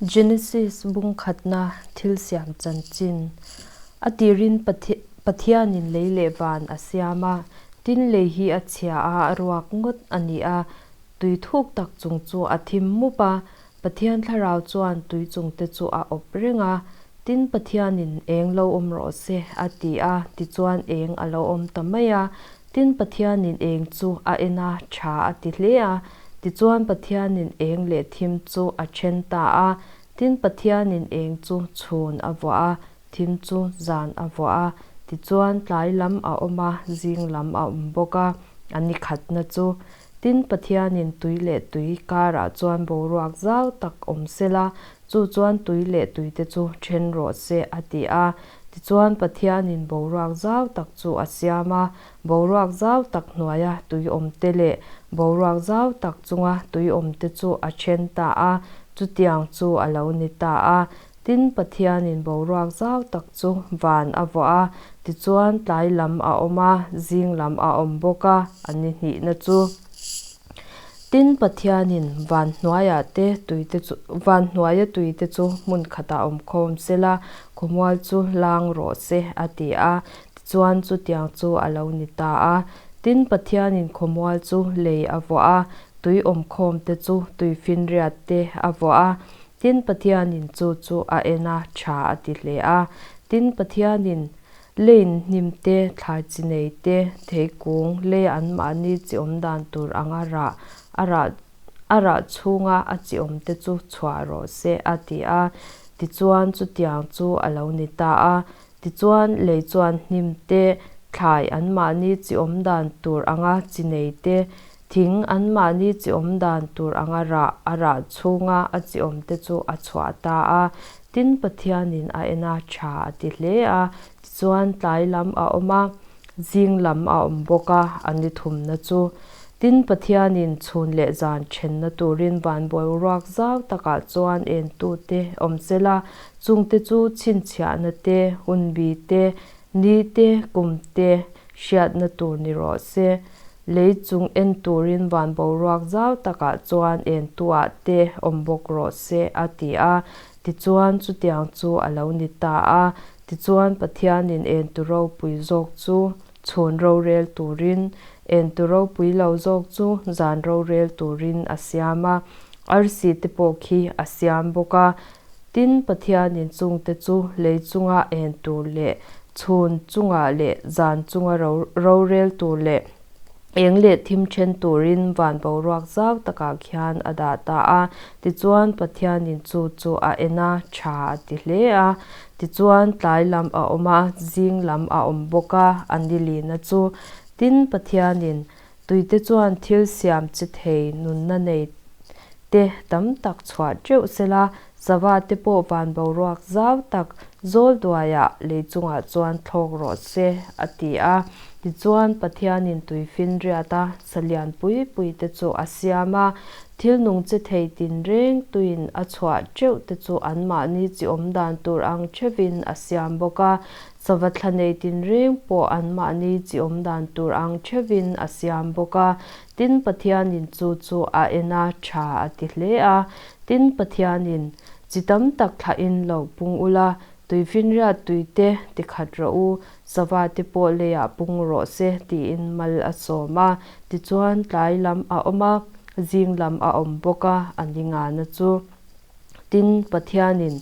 Genesis bung khatna thil siam chanchin. A tirin Pathianin lei leh van a siam a, tin lei hi a chhia a, a ruak ngawt a ni a, tui thuk tak chung chu a thim mup a, Pathian thlarau chuan tui chungte chu a awp reng a, tin Pathianin eng lo awm rawh se a ti a, tichuan eng a lo awm ta mai a, Tin, Pathianin eng chu a en a, tha a ti hle a. Tichuan, Pathianin eng leh thim chu a then ta a. Tin, Pathianin eng chu chhun a vuah a, thim chu zan a vuah a. Tichuan, tlai lam a awm a, zing lam a awm bawk a, a ni khatna chu. Tin, Pathianin tui leh tui karah chuan boruak zau tak awm sela, chu chuan tui leh tuite chu then rawh se, a ti a. Tichuan, Pathianin boruak zau tak chu a siam a, boruak zau tak hnuaia tui awmte leh boruak zau tak chunga tui awmte chu a then ta a, chutiang chu a lo ni ta a. Tin, Pathianin boruak zau tak chu van a vuah a, tichuan tlai lam a awm a, zing lam a awm bawk a, a ni hnihna chu. Tin, Pathianin van hnuaiah te tuite chu van hnuaia tuite chu hmun khatah awm khawm sela, khawmual chu lang rawh se, a ti a. Tichuan, chutiang chu a lo ni ta a. Tin, Pathianin khawmual chu lei a vuah a, tui awmkhawmte chu tuifinriat te a vuah a. Tin, Pathianin chu chu a en a, tha a ti hle a. Tin, Pathianin Lane hnim te, thlai chi nei te, theikung, lei anmahni chi awm dan tur anga rah, a rah a rah chhunga a chi awm te chu chhuah rawh se, a ti a. Tichuan, chutiang chu a lo ni ta a. Tichuan, lei chuan hnim te, thlai anmahni chi awm dan tur anga chi nei te, thing anmahni chi awm dan tur anga rah, a rah chhunga a chi awm te chu a chhuah ta a. Tin, Pathianin a en a, tha a ti hle a. Tichuan, tlai lam a awm a, zing lam a awm bawk a, a ni thumna chu. Tin, Pathianin chhun leh zan thenna turin van boruak zau takah chuan entute awm sela, chungte chu chhinchhiahna te, hunbi te, ni te, kum te hriatna tur ni rawh se. Lei chung en turin van boruak zau takah chuan entuah te awm bawk rawh se, a ti a. Tichuan, chutiang chu a lo ni ta a. Tichuan, Pathianin entu ropui zawk chu chhun rorel turin, entu ropui lo zawk chu zan rorel turin a siam a. Arsi te pawh khi a siam bawk a. Tin, Pathianin chungte chu lei chunga en tur leh chhun chungah leh zan chunga rorel tur leh eng leh thim then turin van boruak zau takah khian a dah ta a. Tichuan, Pathianin chu chu a en a, tha a ti hle a. Tichuan, tlai lam a awm a, zing lam a awm bawk a, a nilina chu. Tin, Pathianin Tuite chuan thil siam chi thei nunna nei te tam tak chhuah teuh sela, sava te pawh van boruak zau tak zawl duaiah lei chungah chuan thlawk rawh se, a ti a. Tichuan, Pathianin tuifinriata salian pui pui te chu a siam a, thil nung che thei tinreng tuin a chhuah teuh te chu anmahni chi awm dan tur ang theuhin a siam bawk a. Sava thla nei tinreng pawh anmahni chi awm dan tur ang theuhin a siam bawk a. Tin, Pathianin chu chu a en a, tha a ti hle a. Tin, Pathianin, Chi tam tak thlahin lo pung ula, tuifinriat tuite ti khat rawh u, sava te pawh leiah pung rawh se, tiin mal a sawm a. Tichuan, tlai lam a awm a, zing lam a awm bawk a, a ni ngana chu. Tin, Pathianin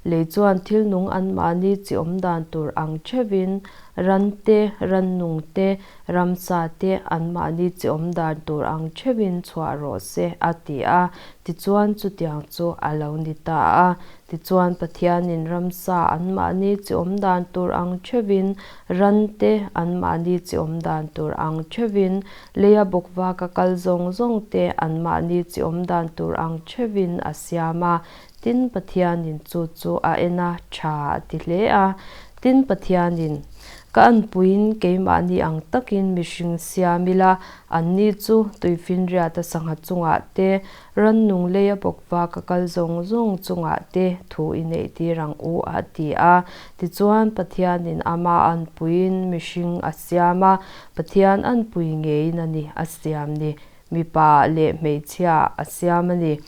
lei chuan thil nung anmahni chi awm dan tur ang theuhin ran te, rannung te, ramsa te anmahni chi awm dan tur ang theuhin chhuah rawh se, a ti a. Tichuan, chutiang chu a lo ni ta a. Tichuan, Pathianin ramsa anmahni chi awm dan tur ang theuhin ran te anmahni chi awm dan tur ang theuhin Leia bawkvaka kal zawng zawng te anmahni chi awm dan tur ang theuhin a siam a, tin Pathianin chu chu a en a, tha a ti hle a. Tin Pathianin, Ka anpuiin keimahni ang takin mihring siam ila, anni chu tuifinriata sangha chungah te, Rannung leia bawkva ka kal zawng zawng chungah te thu i neih tir ang u, a ti a. Tichuan, Pathianin ama anpuiin mihring a siam a, Pathian anpui ngeiin a ni a siam ni, mipa leh hmeichhia a siam a ni.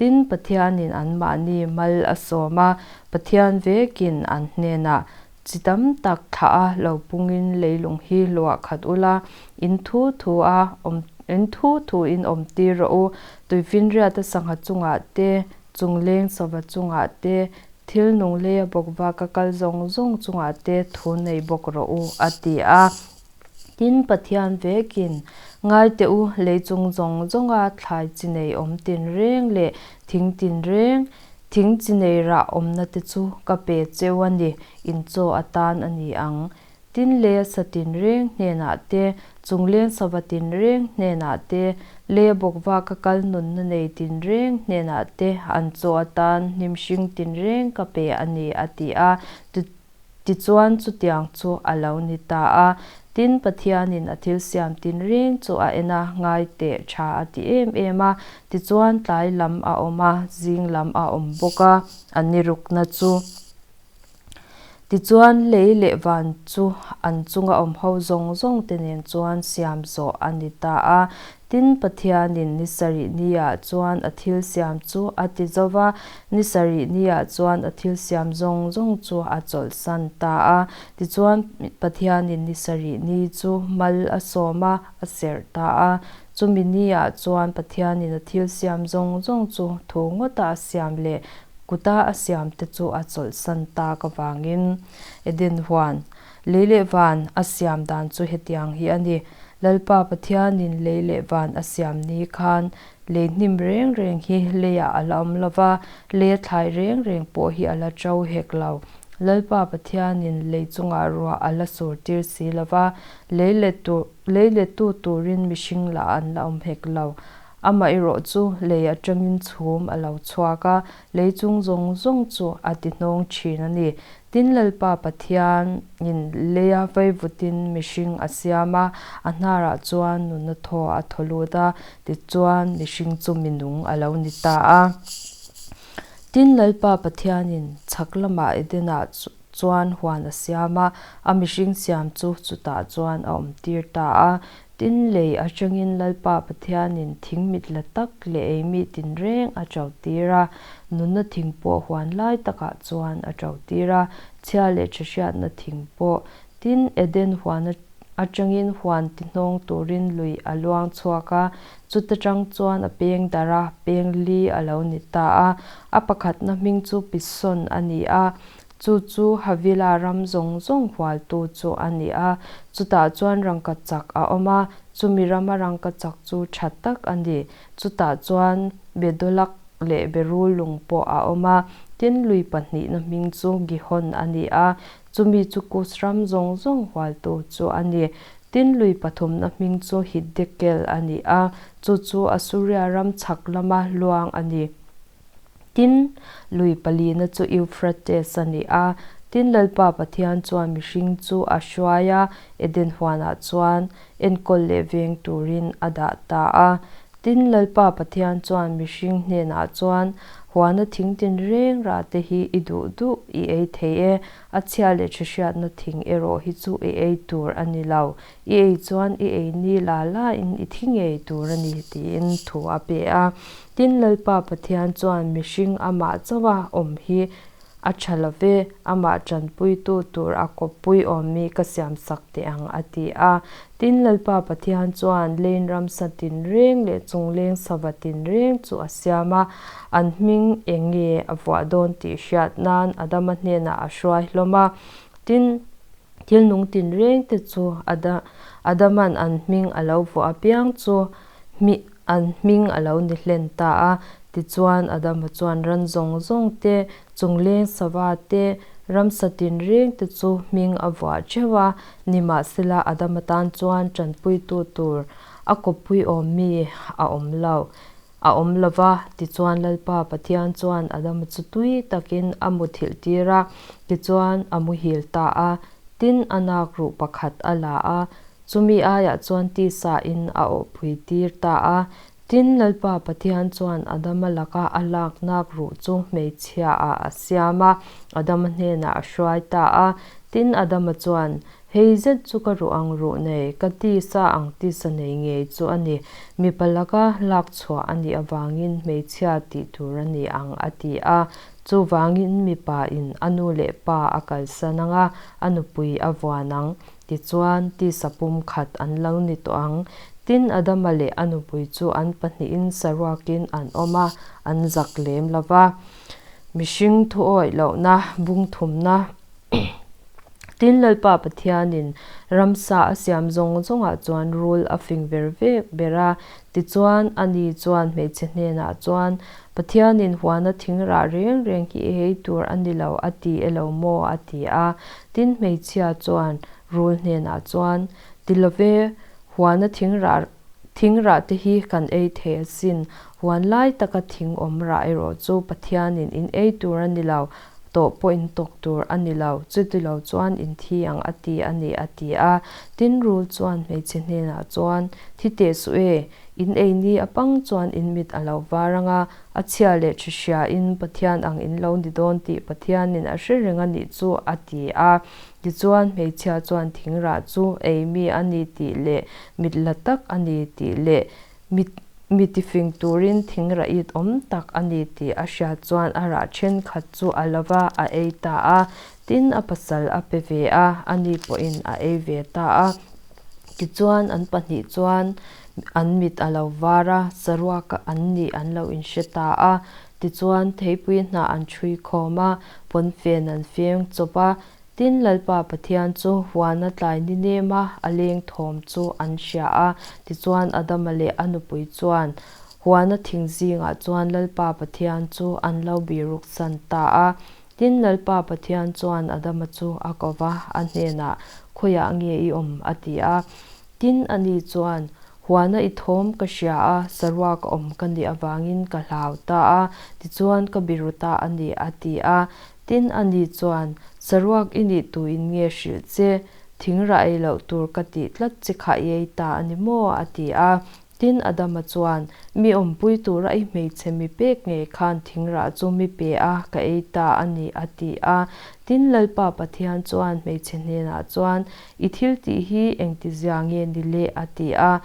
Tin, Pathianin anmahni mal a sawm a, Pathian vekin an hnenah, Chi tam tak thlah a lo pungin leilung hi luah khat ula, in thu thu a awm in thu thuin awm tir rawh u. Tuifinriata sangha chungah te, chungleng sava chungah te, thil nung leia bawk vaka kal zawng zawng chungah te thu nei bawk rawh u, a ti a. Tin, Pathian vekin, Ngai teh u, lei chung zawng zawnga thlai chi nei awm tinreng leh thing tinreng, thing chi nei rah awmna te chu ka pe cheu a ni, in chaw atan a ni ang. Tin, leia sa tinreng hnenah te, chungleng sava tinreng hnenah te, leia bawkvaka kal nunna nei tinreng hnenah te an chaw atan hnim hring tinreng ka pe a ni, a ti a. Tichuan, chutiang chu a lo ni ta a. Tin, Pathianin a thil siam tinreng chu a en a, ngai teh tha a ti em em a. Tichuan, tlai lam a awm a, zing lam a awm bawk a, a ni rukna chu. Tichuan, lei leh van chu an chunga awm ho zawng zawng te nen chuan siam zawh a ni ta a. Tin, Pathianin ni sarih niah chuan a thil siam chu a ti zo va, ni sarih niah chuan a thil siam zawng zawng chu a chawlhsan ta a. Tichuan, Pathianin ni sarih ni chu mal a sawm a, a serh ta a. Chumi niah chuan Pathianin a thil siam zawng zawng chu thu ngawta a siam leh kuta a siamte chu a chawlhsan tak avangin Eden huan Lei leh van a siam dan chu hetiang hi a ni. Lalpa Pathianin lei leh van a siam ni khan lei hnim reng reng hi leiah a la awm lo va, leia thlai reng reng pawh hi a la ṭo hek lo. Lalpa Pathianin lei chungah ruah a la sur tir si lo va, lei lettu turin mihring lah an la awm hek lo. Amaherawh chu lei atangin chhum a lo chhuak a, lei chung zawng zawng chu a ti hnawng thin a ni. Tin Lalpa Pathianin leia vaivutin mihring a siam a, a hnarah chuan nunna thaw a thaw lut a, tichuan mihring chu minung a lo ni ta a. Tin Lalpa Pathianin chhak lamah Edenah chuan huan a siam a, a mihring siam chu chutah chuan a awmtir ta a. Tin, lei atangin Lalpa Pathianin thing mit la tak leh ei mi tinreng a ṭotir a, nunna thing pawh huan lai takah chuan a ṭotir a, chhia leh ṭha hriatna thing pawh. Tin, Eden huan atangin huan tihnawng turin lui a luang chhuak a, chuta tang chuan a peng darh a, peng li a lo ni ta a. A pakhatna hming chu Pison a ni a, Chu chu Havila ram zawng zawng hualtu chu a ni a, chutah chuan rangkachak a awm a, chumi rama rangkachak chu tha tak a ni. Chutah chuan Bedolak leh Berul lung pawh a awm a, tin lui pahnihna hming chu Gihon a ni a, chumi chu Kus ram zawng zawng hualtu chu a ni. Tin lui pathumna hming chu Hiddekel a ni a, chu chu Asuria ram chhak lama luang a ni. Tin, lui palina chu Euphrates a ni a. Tin, Lalpa Pathian chuan mihring chu a hruai a, Eden huanah chuan enkawl leh veng turin a dah ta a. Tin, Lalpa Pathian chuan mihring hnenah chuan, Huana thing tinreng rah te hi i duh duh i ei thei e, a chhia leh tha hriatna thing erawh hi chu i ei tur a ni lo. I ei chuan i ei ni la la in i thi ngei tur a ni, tiin thu a pe a. Tin, Lalpa Pathian chuan mihring amah chauha awm hi a tha lo ve, amah tanpuitu tur a kawppui awmmi ka siamsak teh ang, a ti a. Tin, Lalpa Pathian chuan lein ramsa tinreng leh chungleng sava tinreng chu a siam a, an hming eng nge a vuah dawn tih hriat nan Adama hnenah a hruai hlawm a. Tin, Thil nung tinreng te chu Adaman an hming a lo vuah apiang chu an hming a lo ni hlen ta a. Tichuan, Adama chuan ran zawng zawng te, chungleng sava te, ramsa tinreng te chu hming a vuah theuh a. Nimahsela, Adama tan chuan tanpuitu tur a kawppui awm mi a awm lo. A awm lo va, tichuan Lalpa Pathian chuan Adama chu tui takin a muthilh tir a, tichuan a muhil ta a. Tin, a nak ruh pakhat a la a, chumi aiah chuan tisa in a awhpui tir ta a. Tin, Lalpa Pathian chuan Adama laka a lak nak ruh chu hmeichhia ah a siam a, Adama hnenah a hruai ta a. Tin, Adama chuan. Hei zet chu ka ruh ang ruh nei, ka tisa ang tisa nei ngei chu a ni. Mipa laka lak chhuah a nih avangin hmeichhia tih tur a ni ang, a ti a. Chuvangin mipa in a nu leh pa a kalsan ang a, a nupui a vuan ang. Tichuan, tisa pumkhat an lo ni tawh ang. Tin, Adama leh a nupui chu an pahnihin saruakin an awm a, an zak lem lo va. Mihring thuawih lohna bungthumna Tin, Lalpa Pathianin ramsa a siam zawng zawngah chuan rul a fing ver vek ber a. Tichuan, ani chuan hmeichhe hnenah chuan, Pathianin huana thing rah reng reng hi i ei tur a ni lo a ti elo maw? a ti a. Tin, hmeichhia chuan rul hnenah chuan, Ti love, huana thing rah thing rah te hi kan ei thei asin. Huan lai taka thing awm rah erawh chu Pathianin in ei tur a ni lo, tawh pawh in tawk tur a ni lo, chuti lo chuan in thi ang a ti a ni, a ti a. Tin, rul chuan hmeichhe hnenah chuan, Thi teh suh e, in ei ni a pang chuan in mit a lo var ang a, a chhia leh ṭhi hriain Pathian ang in lo ni dawn tih Pathianin a hre reng a nih chu, a ti a. Tichuan, hmeichhia chuan thingrah chu ei mi a ni tih leh mit la tak a ni tih leh mit Mi tifing turin thing rah it awm tak a ni tih a hriat chuan a rah thenkhat chu a lo va, a ei ta a. Tin, a pasal a pe ve a, ani pawhin a ei ve ta a. Tichuan, an pahnih chuan an mit a lo var a, saruaka an nih an lo inhre ta a. Tichuan, theipui hnah an chhui khawm a, pawnfen an feng chawp a. Tin, Lalpa Pathian chu huana tlai ni nema a leng thawm chu an hria a. Tichuan, Adama leh a nupui chuan huana thing zingah chuan Lalpa Pathian chu an lo biruksan ta a. Tin, Lalpa Pathian chuan Adama chu a ko va, a hnenah, Khawiah nge i awm? a ti a. Tin, ani chuan, Huana i thawm ka hria a, saruak awm ka nih avangin ka hlau ta a, tichuan ka biru ta a ni, a ti a. Tin, ani chuan, Saruak i nih tuin nge hrilh che? Thing rah ei loh tur ka tih tlat che kha i ei ta a ni maw? a ti a. Tin, Adama chuan, Mi awmpui tura i hmeichhe mi pek ngei khan thing rah chu mi pe a, ka ei ta a ni, a ti a. Tin, Lalpa Pathian chuan hmeichhe hnenah chuan, I thil tih hi engtizia nge ni le? a ti a.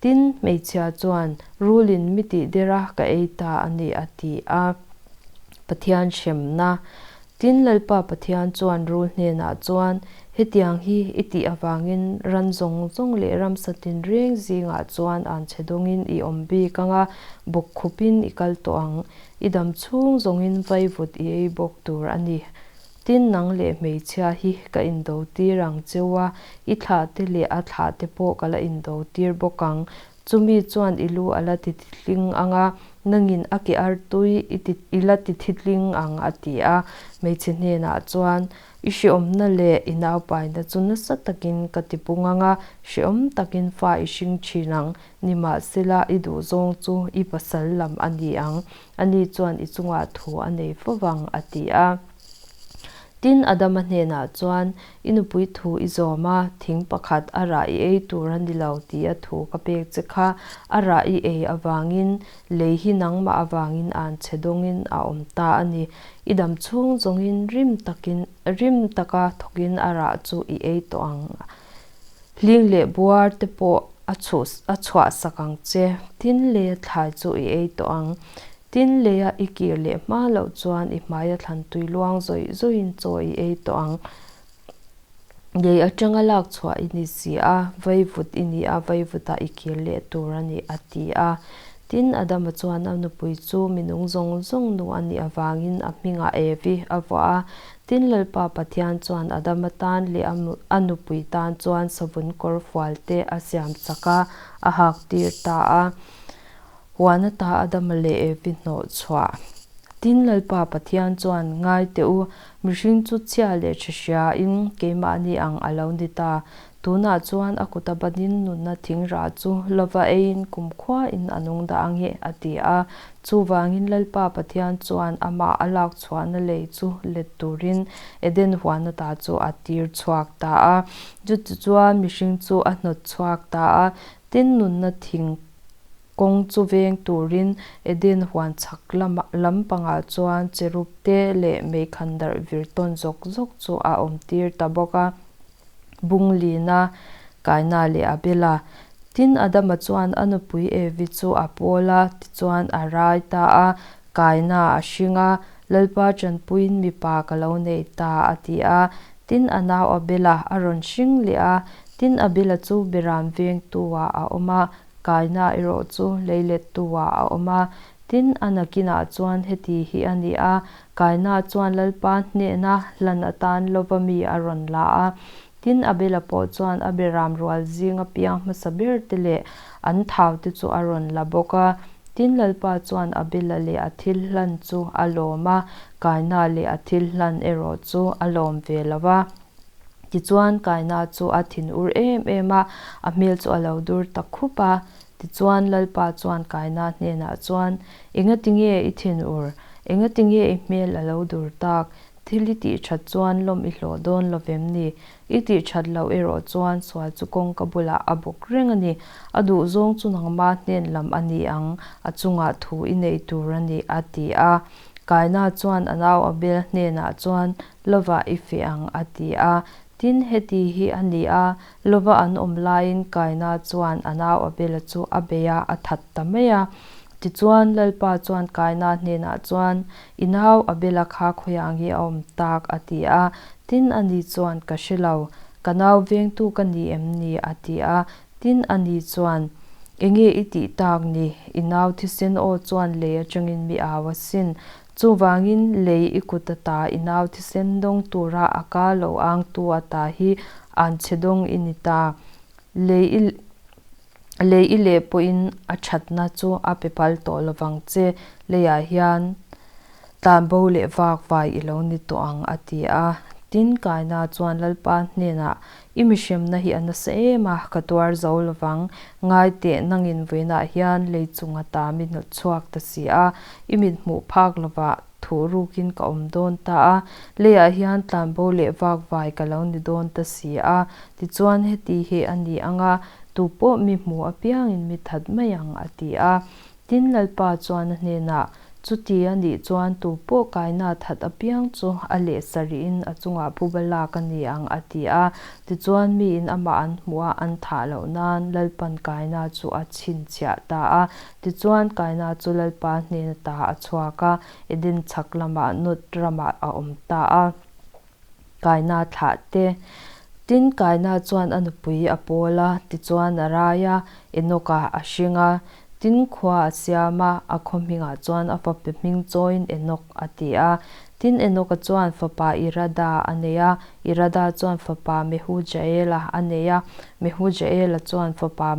Tin, hmeichhia chuan, Rulin mi tih der a, ka ei ta a ni, a ti a. Pathian hremna. Tin, Lalpa Pathian chuan rul hnenah chuan, Hetiang hi i tih avangin ran zawng zawng leh ramsa tinreng zingah chuan an chhe dawngin i awm bik ang a, bawk khupin i kal tawh ang. I dam chhung zawngin vaivut i ei bawk tur a ni. Tin, nang leh hmeichhia hi ka indo tir ang cheu a, i thlahte leh a thlahte pawh ka la indo tir bawk ang. Chumi chuan i lu a la ti titling ang a, nangin a ke artui i ti i la ti thitling ang, a ti a. Hmeichhe hnenah chuan, I hreawmna leh i naupaina chu nasa takin ka ti pung ang a, hreawm takin fa i hring thin ang, nimahsela i duhzawng chu i pasal lam a ni ang, ani chuan i chungah thu a nei fo vang, a ti a. Tin, Adama hnenah chuan, I nupui thu i zawm a, thing pakhat a rah i ei tur a ni lo tia thu ka pek che kha, a rah i ei avangin lei hi nangmah avangin an chhe dawngin a awm ta a ni. I dam chhung zawngin rim takin rim taka thawkin a rah chu i ei tawh ang. Hling leh buar te pawh a chhuh a chhuahsak ang che. Tin, lei a thlai chu i ei tawh ang. Tin, leia i kir leh hma loh chuan i hmaia thlan tui luang zawih zawihin chaw i ei tawh ang. Lei atanga lak chhuah i ni si a, vaivut i ni a, vaivutah i kir leh tur a ni, a ti a. Tin, Adama chuan a nupui chu minung zawng zawng nu a nih avangin a hmingah Evi a vuah a. Tin, Lalpa Pathian chuan Adama tan leh a nupui tan chuan savun kawr fual te a siam chak a, a hak tir ta a. Huan ata Adama leh Evi hnawh chhuah. Tin, Lalpa Pathian chuan, Ngai teh u, mihring chu chhia leh tha hriain keimahni ang a lo ni ta. Tunah chuan a kuta banin nunna thing rah chu lova eiin kumkhuain a nung dah ang e, a ti a. Chuvangin Lalpa Pathian chuan amah a lak chhuahna lei chu let turin Eden huan ata chu a tir chhuak ta a. Chutichuan mihring chu a hnawt chhuak ta a. Tin, nunna thing Kawng chu veng turin Eden huan chhak lamah lampangah chuan cherub te leh meikhan darh vir tawn zawk zawk chu a awm tir ta bawk a. Bung lina, Kaina leh Abela. Tin, Adama chuan a nupui Evi chu a pawl a, tichuan a rai ta a, Kaina a hring a, Lalpa tanpuiin mipa ka lo nei ta, a ti a. Tin, a nau Abela a rawn hring leh a. Tin, Abela chu Beram vengtu-ah a awm a, Kaina erawh chu leilettu-ah a awm a. Tin, a nakinah chuan heti hi a ni a, Kaina chuan Lalpa hnena hlan atan lova mi a rawn la a. Tin, Abela pawh chuan a beram rual zinga piang hmasa ber te leh an thau te chu a rawn la bawk a. Tin, Lalpa chuan Abela leh a thil hlan chu a lawm a, Kaina leh a thil hlan erawh chu a lawm ve lo va. Tichuan, Kaina chu a thinur em em a, a hmel chu a lo dur ta khup a. Tichuan, Lalpa chuan Kaina hnenah chuan, Engatinge i thinur? Engatinge i hmel a lo dur tak? Thil i tih that chuan lawm i hlawh dawn lo vem ni? I tih that loh erawh chuan sual chu kawngka bulah a bawk reng a ni. A duhzawng chu nangma hnen lam a ni ang, a chungah thu i nei tur a ni, a ti a. Kaina chuan a nau Abel hnenah chuan, Lovah i feh ang, a ti a. Tin, heti hi a ni a, lova an awm laiin Kaina chuan a nau Abela chu a bei a, a that ta mai a. Tichuan, Lalpa chuan Kaina hnenah chuan, I nau Abela kha khawiah nge a awm tak? a ti a. Tin, ani chuan, Ka hre lo. Ka nau vengtu ka ni em ni? a ti a. Tin, ani chuan, Enge i tih tak ni? I nau thisen aw chuan lei atangin mi au asin. Chuvangin, lei i kut ata i nau thisen dawng tura a ka lo angtu ata hi anchhe dawng i ni ta. Lei i lei i leh pawhin a thatna chu a pe phal tawh lovang che. Leiah hian tlanbo leh vak vai i lo ni tawh ang, a ti a. Tin, Kaina chuan Lalpa hnenah, I mihremna hi a nasa em a, ka tuar zo lovang. Ngai teh, nangin vawiinah hian lei chung ata mi hnawt chhuak ta si a, i mit hmuh phak lovah thuh rukin ka awm dawn ta a, leiah hian tlanbo leh vak vai ka lo ni dawn ta si a. Tichuan, heti hi a ni ang a, tupawh mi hmu apiangin mi that mai ang, a ti a. Tin, Lalpa chuan a hnenah, Chuti a nih chuan tu pawh kaina that apiang chu a leh sarihin a chungah phuba lak a ni ang, a ti a. Tichuan, miin amah an hmuh a, an thah loh nan Lalpan kaina chu a chhinchhiah ta a. Tichuan, kaina chu Lalpa hnen ata a chhuak a, Eden chhak lamah Nod ramah a awm ta a. Kaina thlah te. Tin, Kaina chuan a nupui a pawl a, tichuan a rai a, Enoka a hring a. Tin, khua a siam a, a khaw hmingah chuan a fapa hming chawiin Enok a ti a. Tin, Enoka chuan fapa Irada a nei a, Irada chuan fapa Mehujaela a nei a, Mehujaela chuan fapa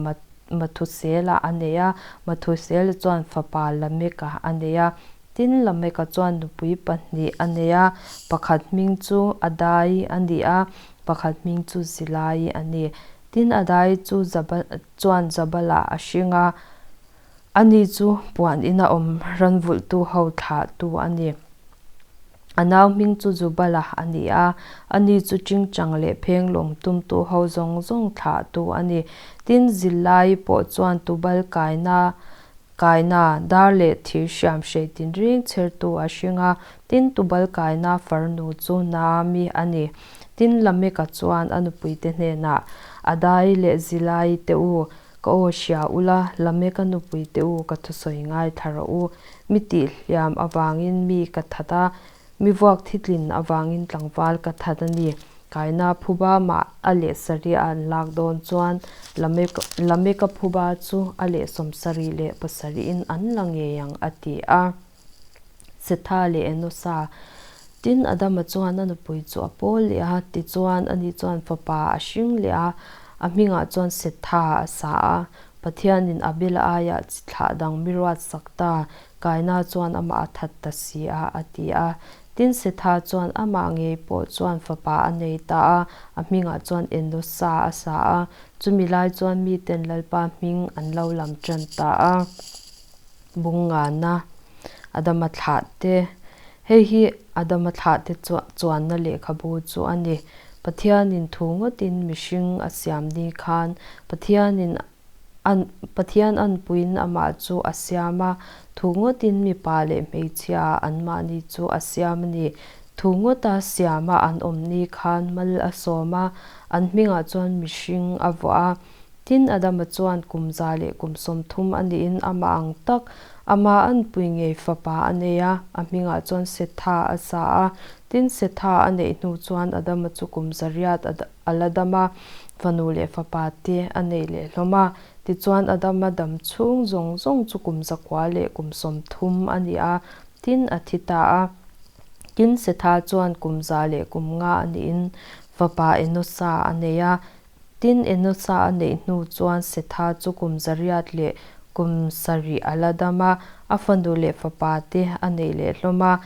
Mathusela a nei a, Mathusela chuan fapa Lameka a nei a. Tin, Lameka chuan nupui pahnih a nei a, pakhat hming chu Adai a ni a, pakhat hming chu Zilai a ni. Tin, Adai chu Jaba chuan Jabala a hring a, ani chu puan ina awm ranvulhtu ho thlahtu a ni. A nau hming chu Jubala a ni a, ani chu tingchang leh phenglawm tumtu ho zawng zawng thlahtu a ni. Tin, Zilai pawh chuan Tubal kaina Kaina, dar leh thir hriam hrei tinreng chhertu a hring a, tin Tubal Kaina farnu chu Naami a ni. Tin Lameka chuan a nupuite hnenah, Adai leh Zilai te u, ka aw hria ula, Lameka nupuite u ka thusawi ngaithla rawh u. Mi tihhliam avangin mi ka that a, Mi vuak thitlin avangin tlangval ka that a ni. Kaina phuba mah a leh sarih a an lak dawn chuan Lameka phuba chu a leh 77 leh pasarihin an la ngei ang a ti a. Setha leh Enosa. Tin, Adama chuan a nupui chu a pawl leh a, tichuan ani chuan fapa a hring leh a, a hmingah chuan Setha a sa a. Pathianin Abela aiah chi thlah dang mi ruatsak ta. Kaina chuan amah a that ta si a, a ti a. Tin, Setha chuan amah ngei pawh chuan fapa a nei ta a, a hmingah chuan Enosa a sa a. Chumi lai chuan miten Lalpa hming an lo lam tan ta a. Bungngana, Adama thlah te. Hei hi Adama thlah te chuanna lehkhabu chu a ni. Pathianin thu ngawtin mihring a siam ni khan Pathianin An Pathian anpuiin amah chu a siam a, thu ngawtin mipa leh hmeichhia anmahni chu a siam a ni. Thu ngawta siama an awm ni khan mal a sawm a, an hmingah chuan mihring a vuah a. Tin, Adama chuan kum 130 a nihin amah ang tak, ama anpui ngei fapa a nei a, a hmingah chuan Setha a sa a. Tin, Setha a neih hnu chuan Adama chu kum 800 a la dam a, fanu leh fapa te a nei leh hlawm a. Tichuan, Adama dam chhung zawng zawng chu kum 930 a ni a, tin, a thi ta a. Tin, Setha chuan kum 105 a nihin fapa Enosa a nei a. Tin, Enosa a neih hnu chuan Setha chu kum 807 a la dam a, a fanu leh fapa te a nei leh hlawm a.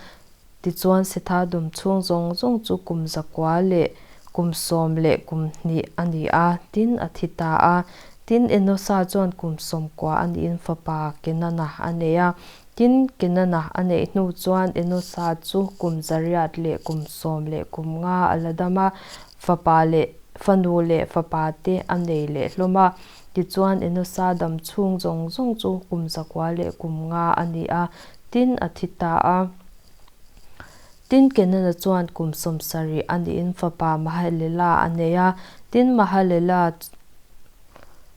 Tichuan, Setha dum chhung zawng zawng chu kum 912 a ni a, tin, a thi ta a. Tin, Enosa chuan kum 90 a niin fapa Kenana a nei a. Tin, Kenana a neih hnu chuan Enosa chu kum 815 a la dam a, fapa leh fanu leh fapa te a nei leh hlawm a. Tichuan, Enosa dam chhung zawng zawng chu kum 905 a ni a, tin, a thi ta a. Tin, Kenana chuan kum 70 a niin fapa Mahalela a nei a. Tin, Mahalela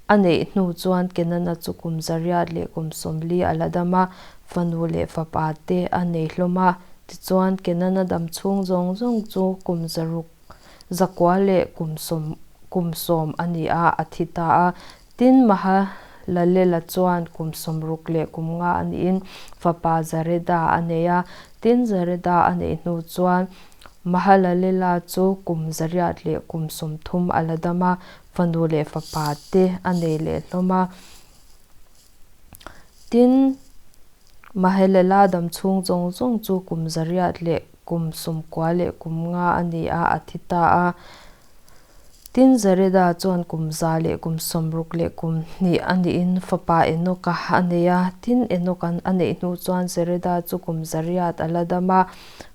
a neih hnu chuan Kenana chu kum 840 a la dam a, fanu leh fapa te a nei hlawm a. Tichuan, Kenana dam chhung zawng zawng chu kum 600 910 a ni a, a thi ta a. Tin, Mahalalela chuan kum 65 a niin fapa Zareda a nei a. Tin, Zareda a neih hnu chuan Mahalalela chu kum 830 a la dam a, fanu leh fapa te a nei leh hlawm a. Tin, Mahalela dam chhung zawng zawng chu kum 895 a ni a, a thi ta a. Tin, Zareda chuan kum 162 a niin fapa Enoka a nei a. Tin, Enokan a neih hnu chuan Zareda chu kum 800 a la dam a,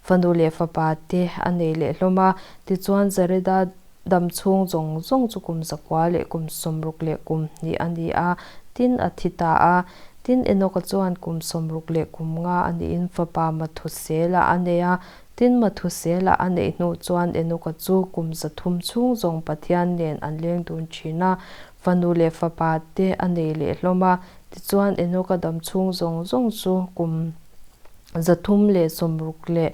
fanu leh fapa te a nei leh hlawm a. Tichuan, Zareda dam chhung zawng zawng chu kum 962 a ni a, tin, a thi ta a. Tin, Enoka chuan kum 65 a niin fapa Mathusela a nei a. Tin, Mathusela a neih hnu chuan Enoka chu kum 300 chhung zawng Pathian nen an leng dun thin a, fanu leh fapa te a nei leh hlawm a. Tichuan, Enoka dam chhung zawng zawng chu kum 365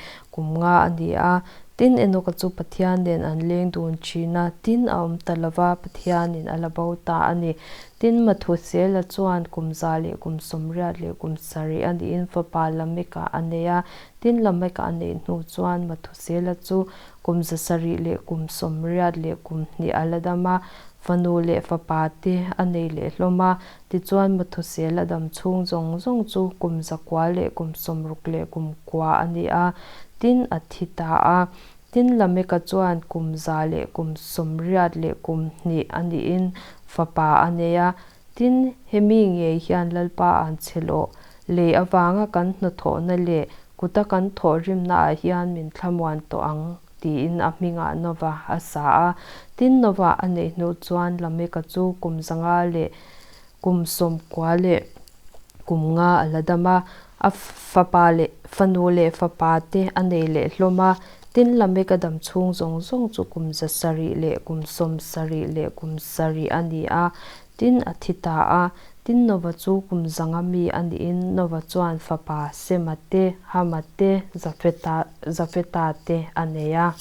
a ni a. Tin, Enoka chu Pathian nen an leng dun thin a, tin, a awm ta lova, Pathianin a la bo ta a ni. Tin, Mathusela chuan kum 187 a niin fapa Lameka a nei a. Tin, Lameka a neih hnu chuan Mathusela chu kum 782 a la dam a, fanu leh fapa te a nei leh hlawm a. Tichuan, Mathusela dam chhung zawng zawng chu kum 969 a ni a, tin, a thi ta a. Tin, Lameka chuan kum 182 a niin fapa a nei a. Tin, hemi ngei hian Lalpa an che lawh lei avanga kan hnathawhna leh kuta kan thawhrimnaah hian min thlamuan tawh ang tiin a hmingah Nova a sa a. Tin, Nova a neih hnu chuan Lameka chu kum 595 a la dam a, a fapa leh fanu leh fapa te a nei leh hlawm a. Tin, Lameka dam chhung zawng zawng chu kum 777 a ni a, tin, a thi ta a. Tin, Nova chu kum 100 mi a niin Nova chuan fapa Sema te, Hama te, Jafeta te a nei a.